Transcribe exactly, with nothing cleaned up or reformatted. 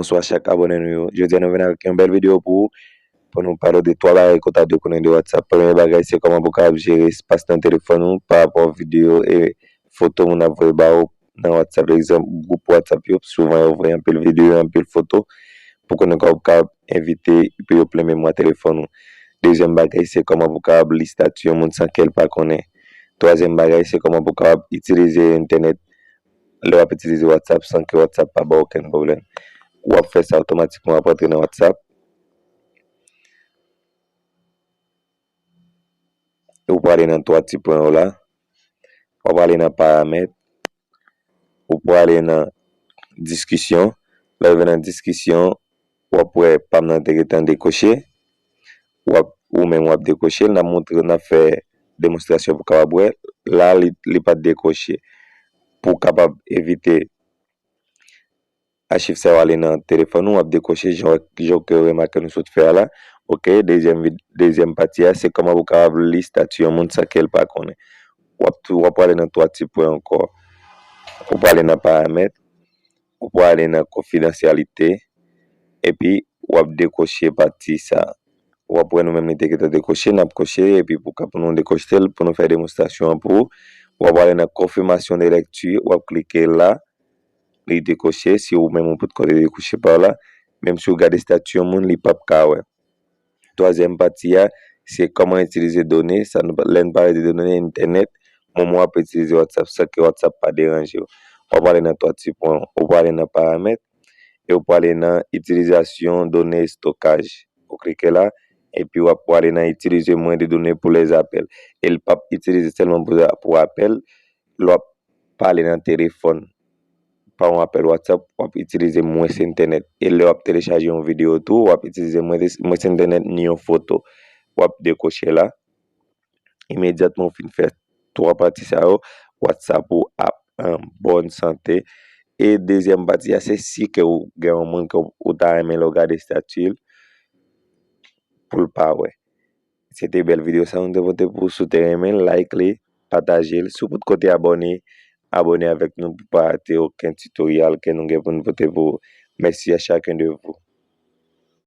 Bonswa chak abòne nou yo. Jodi a nou vin avèk yon bèl videyo pou ou, pou nou pale de twa bagay ke w ta dwe konnen de WhatsApp. Premye bagay, se kòman pou w kapab jere espas nan telefòn ou pa rapò videyo e foto moun ap voye ba ou nan WhatsApp. Egzanp, gwoup WhatsApp yo, souvan yo voye anpil videyo, anpil foto, pou konnen kòman pou w kapab evite pou yo plen memwa telefòn ou. Dezyèm bagay, se kòman pou w kapab li estati yon moun san ke l pa konnen. Twazyèm bagay, se kòman pou w kapab itilize entènèt lè w ap itilize WhatsApp san ke WhatsApp pa ba w okenn pwoblèm. W ap fè sa otomatikman, w ap antre nan WhatsApp. Ou prale nan twa ti pwen yo la. W ap prale nan paramèt. Ou prale nan diskisyon. Lè w rive nan diskisyon, w ap wè pa m nan te gentan dekoche. W ap, ou menm w ap dekoche l. N ap montre, n ap fè demonstrasyon pou w kapab wè. La, li, li pa t dekoche. Pou w kapab evite achiv sa yo ale nan telefòn ou, w ap dekoche jan, jan ke w remake nou sot fè a la. Oke, dezyèm vid-, dezyèm pati a, se kòman pou w kapab li estati yon moun san ke l pa konnen. W ap tou, w ap prale nan twa ti pwen ankò. Ou prale nan paramèt, ou prale nan konfidansyalite, epi w ap dekoche pati sa. W ap wè nou menm li te gentan dekoche, n ap koche, epi pou ka pou nou dekoche l, pou nou fè demonstrasyon an pou ou, w ap prale nan confirmation de lecture, w ap klike la, li dekoche, si ou menm ou potko te dekoche pa w la, menm si w gade estati yon moun, li p ap ka wè. Twazyèm pati a, se kòman itilize done, sa nou, lè n pale de done entènèt, moun w ap itilize WhatsApp san ke WhatsApp pa deranje w. W ap prale nan twa ti pwen, ou prale nan paramèt, e ou prale nan itilizasyon done estokaj. Ou klike la, epi w ap prale nan itilize mwen de done pou lèzapèl. E l p ap itilize sèlman pou, pou apèl, lè w ap pale nan telefòn, pa yon apèl WhatsApp, w ap itilize mwens entènèt. E lè w ap telechaje yon videyo tou, w ap itilize mwens, mwens entènèt ni yon foto. W ap dekoche la. Imedyatman w fin fè twa pati sa yo, WhatsApp ou ap an bòn sante. E dezyèm pati a, se si ke w gen yon moun ke w ta renmen lè w gade estati l pou l pa wè. Se te bèl videyo sa nou te pote pou ou. Si w te renmen l, like li, pataje l. Si w potko te abòne, abòne avèk nou pou pa rate okenn titoryal ke nou gen pou nou pote pou ou. Mèsi a chacun de vous.